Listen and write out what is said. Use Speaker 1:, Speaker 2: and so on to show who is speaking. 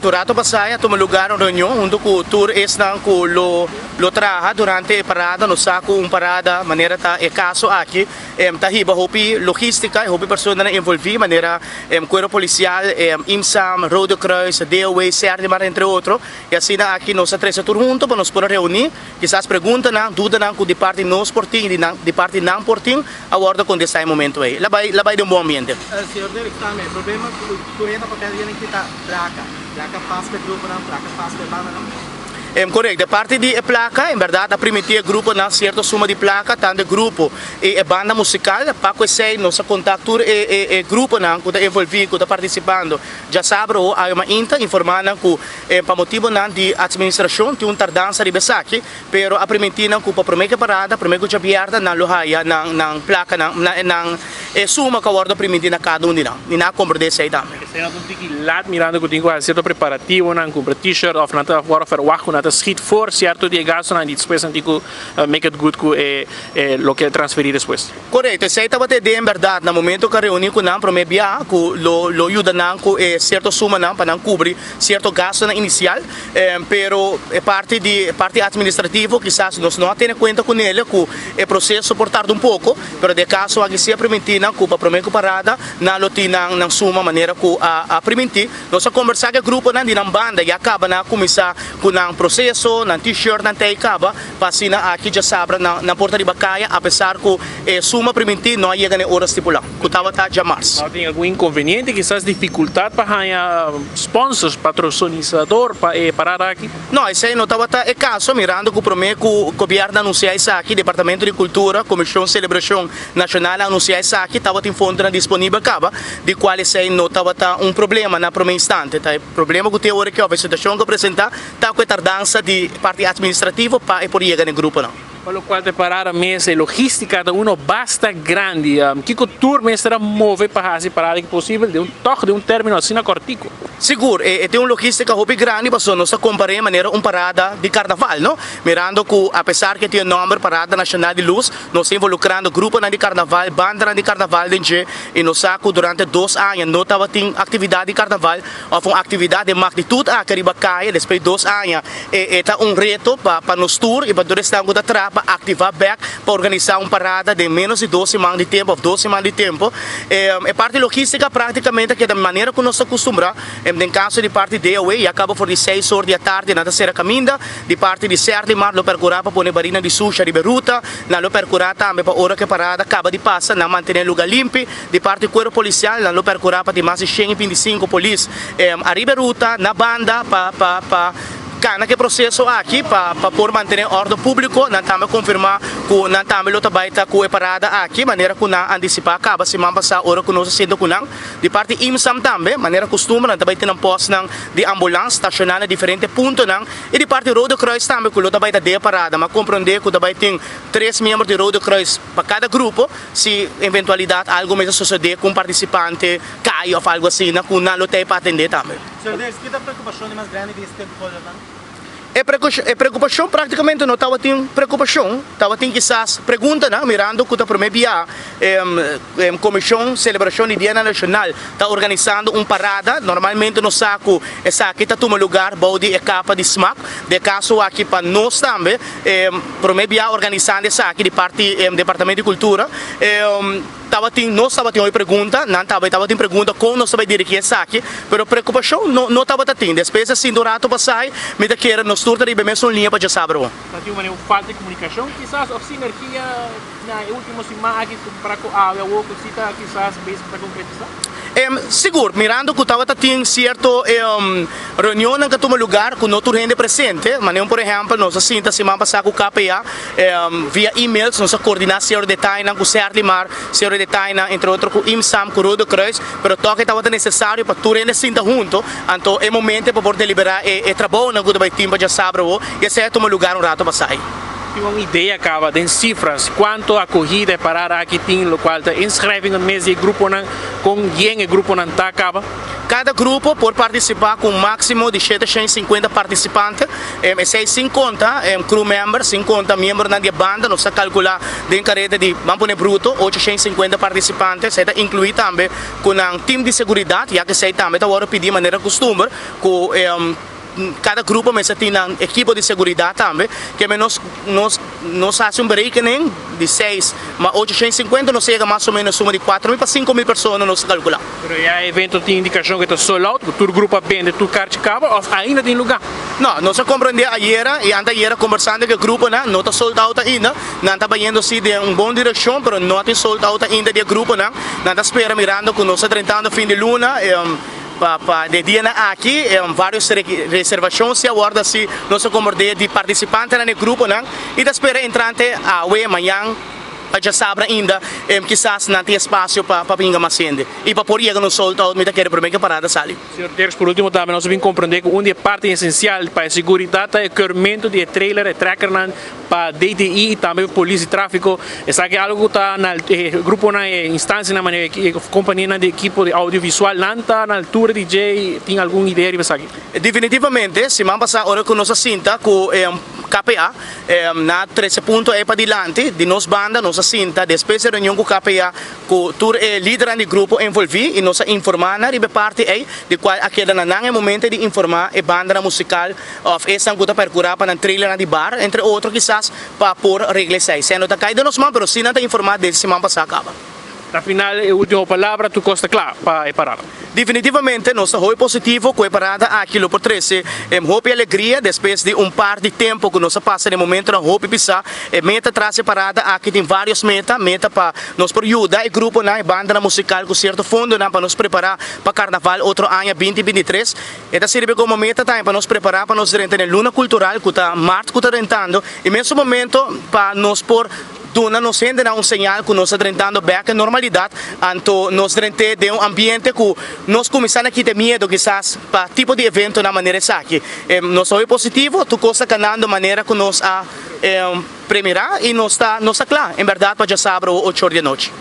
Speaker 1: Un rato pasá a tuma lugar un reunion hunto ku tur esnan ku lo lo traha durante e parada. Nos sa ku un parada manera ta e kaso aki ta hiba hopi logistica y hopi personanan envolvi manera Cuerpo Policial, IMSAM, Rode Kruis, DOW, Serlimar entre otro. Y asina aki nos a trece tur hunto pa nos por a reuni. Kisas preguntanan, dudanan ku di parti nos por tin y di nan di parti nan por tin a wordo kontestá e momento ei. La bai la bai den un bon ambiente.
Speaker 2: Señor Derek tambe e problema ku tur hende papia di yenen kita plaka, plaka pas pa e gruponan, plaka pas pa e bandanan.
Speaker 1: Korekto, e parti di e plaka en bèrdat a primintí e gruponan sierto suma di plaka, tantu e grupo i e banda musikal. Pa ku esei nos a kontak tur e e e gruponan ku ta envolví, ku ta partisipando djasabra ho awe mainta, informá nan ku Pa motibonan di atministrashon tin un tardansa riba esaki, pero a primintí nan ku pa promé ku e parada, promé ku djabièrnè nan lo haya nan nan plakanan, nan nan e suma ku a wòrdu primintí na kada un di nan. I nan a komprendé esei tambe.
Speaker 3: Esei nan ta un tiki lat mirando ku tin ku hasi sierto preparativonan, kumpra t-shirt òf nan ta wòrdu ferwagt ku nan ta schiet for sierto di e gastunan i despues nan tin ku make it good ku e loke transferí despues.
Speaker 1: Korekto, esei tabata e idea en bèrdat na momento ku a reuní ku nan promé biaha ku lo lo yuda nan ku e sierto sumanan pa nan kubri sierto gastunan inisial, pero e parti di e parti atministrativo kisas nos no a tene kuenta ku nele ku e proseso por tarda un poko, pero den e kaso aki si a primintí nan ku pa promé ku parada nan lo tin nan nan suma manera ku a a primintí. Nos a kombersá ku e gruponan di nan banda ya kaba nan a kuminsá ku nan proseso, nan t-shirtnan te ei kaba. Pa asina aki djasabra nan nan por ta riba kaya apesar ku e suma primintí no a yega na e ora stipulá, ku tabata djamars.
Speaker 3: No tin algun inkonveniente, kisas difikultat pa haña sponsors, patrosonisador pa e parada aki?
Speaker 1: No, esei no tabata e kaso, mirando ku promé ku gobièrnu a anunsiá esaki, Departamento di Kultura, Komishon Selebrashon Nashonal a anunsiá esaki, tabatin fondonan disponibel kaba, di kual esei no tabata un problema na promé instante. Ta e problema ku tin awor aki òf e situashon ku a presentá Ta ku e tardansa di parti atministrativo pa e por yega na e gruponan.
Speaker 3: Pa lokual ta e parada mes, e logístika ta uno basta grandi. Kiko tur mester a move pa hasi e parada aki posibel den un tòg den un término asina kòrtiku?
Speaker 1: Sigur, e tin un logístika hopi grandi pasobra nos ta kompar'é manera un parada di karnaval, no? Mirando ku apesar ku e tin e nòmber Parada Nashonal di Lus, nos ta involukrando gruponan di karnaval, bandanan di karnaval den dje i nos sa ku durante dos aña no tabatin aktividat di karnaval. Of un actividad den magnitud aki riba caya despues di dos aña e ta un reto pa pa nos tur y pa tur esnan cu ta traha pa activa bek pa organisa un parada den menos di dos siman di tempo of dos siman di tempo. E parti logistica practicamente a keda manera cu nos ta custumbra. Den caso di parti DOW ya caba for di seis or di atardi nan ta cera caminda. Di parti di Serlimar lo percura pa pone barina di susha riba e ruta. Nan lo percura tambe pa ora cu e parada caba di pasa nan mantene e lugar limpi. Di parti Cuerpo Policial nan lo percura pa tin mas di 125 polis ariba e ruta na banda pa pa pa cana cu e proceso aki pa pa por mantene orde publico. Nan tambe a confirma cu nan tambe lo ta bay ta cu e parada aki manera cu nan anticipa caba siman pasa ora cu nos a sinta cu nan. Di parti IMSAM tambe manera custumber nan ta bay tin nan postnan di ambulans staciona na diferente puntonan y di parti Rode Kruis tambe cu lo ta bay ta den e parada. Mi a comprende cu ta bay tin tres miembro di Rode Kruis pa cada grupo. Si eventualidad algo mester sosode cu un participante cay of algo asina cu nan lo ta ey pa atende tambe.
Speaker 2: Señor Davis, ki ta preocupacion di mas grandi di e stakeholdernan?
Speaker 1: E preocupacion practicamente no tabatin preocupacion, tabatin kisas preguntanan mirando cu ta prome bia Comision Celebracion di Dia Nacional ta organisando un parada, normalmente nos sa cu esaki ta tuma lugar bou di e capa di smac, den e caso aki pa nos tambe Prome bia organisando esaki di parti Departamento di Cultura tabatin nos tabatin hopi pregunta, nan tambe tabatin pregunta con nos ta bay dirigi esaki, pero preocupacion no no tabata tin. Despues a sinti un rato pasai mi ta kere nos tur ta riba e mesun liña pa djasabra bon.
Speaker 3: Ta tin un manera un falta di comunicacion kisas of sinergia na e ultimo siman aki compara cu awe awor cu si ta kisas bezig ta concretisa?
Speaker 1: Sigur, mirando cu tabata tin cierto reunionnan cu a tuma lugar cu no tur hende presente, manera por ehempel nos a sinta siman pasa cu KPA via emails nos a coordina cierto detayenan cu Serlimar, cierto detayenan entre otro cu IMSAM, cu Rode Kruis, pero toch e tabata necesario pa tur hende sinta hunto, anto e momento pa por delibera e trabounan cu ta bay tin pa djasabra awo y esey a tuma lugar un rato pasa.
Speaker 3: Tin un idea caba den cifras cuanto acogida e parada aki tin locual ta inschrijvingen mes di e gruponan con yen e gruponan ta caba?
Speaker 1: Cada grupo por participa cu un maximo di 750 participante, esey sin conta crew member, sin conta miembronan di e banda, nos ta calcula den careda di, ban pone bruto, 850 participante, esey ta inclui tambe cu nan team di seguridad, ya cu esey tambe ta wordo pidi manera custumber cu Cada grupo mester tin nan ekipo di seguridad tambe, keme nos nos nos haci un berekening di seis ma 850 nos yega mas o menos suma di 4000 pa 5000 persona nos ta calcula.
Speaker 3: Pero ya e evento tin indicacion cu ta sold out, cu tur grupo a bende tur carchi caba of ainda tin lugar?
Speaker 1: No, nos a comprende ayera y anteayera conversando cu e gruponan, no ta sold out ainda, nan ta bayendo si den un bon direccion pero no tin sold out ainda di e gruponan, nan ta spera mirando cu nos ta drentando fin di luna. Pa pa de dianan aki varios reservacion si a wordo haci, nos a comorde di participantenan e gruponan y ta spera entrante awe, mañan, pa djasabra ainda kisas nan tin espacio pa pa binga mas hende y pa por yega nos sold out mi ta kere prome ke parada sali.
Speaker 3: Señor Dirks, por ultimo tambe nos a bin comprende cu un di e parti esencial pa e seguridad ta e keurmento di e trailer, e trekkernan pa DTI y tambe polis di trafico. Esaki algo cu ta na e gruponan, e instancianan manera e companianan di ekipo di audiovisual nan ta na altura di dje y tin algun idea riba esaki?
Speaker 1: Definitivamente, siman pasa ora cu nos a sinta cu e KPA na trece punto ey padilanti di nos banda nos a sinta despues di reunion cu KPA cu tur e lidernan di grupo envolvi y nos a informa nan riba e parti ey di cual a keda na nan e momento di informa e bandanan musical of esnan cu ta percura pa nan trailernan di bar entre otro kisas pa por regla esey. Esey no ta cay den nos man pero si nan ta informa desde siman pasa caba.
Speaker 3: Na final e ultimo palabra tur cos ta cla pa e parada.
Speaker 1: Definitivamente nos ta hopi positivo cu e parada aki lo por trece hopi alegria despues di un par di tempo cu nos a pasa den momentonan hopi pisa. E meta tras e parada aki tin varios meta, meta pa nos por yuda e gruponan, e bandanan musical cu cierto fondonan pa nos prepara pa Carnaval otro aña 2023. E ta sirbi como meta tambe pa nos prepara pa nos drenta den luna cultural cu ta mart cu ta drentando y mesun momento pa nos por duna nos hendenan un señal cu nos ta drentando bek en normalidad, anto nos drent'é den un ambiente cu nos cuminsa na kita e miedo kisas pa tipo di eventonan manera esaki. Nos ta hopi positivo, tur cos ta canando manera cu nos a premira y nos ta nos ta cla en berdad pa djasabra ocho or di anochi.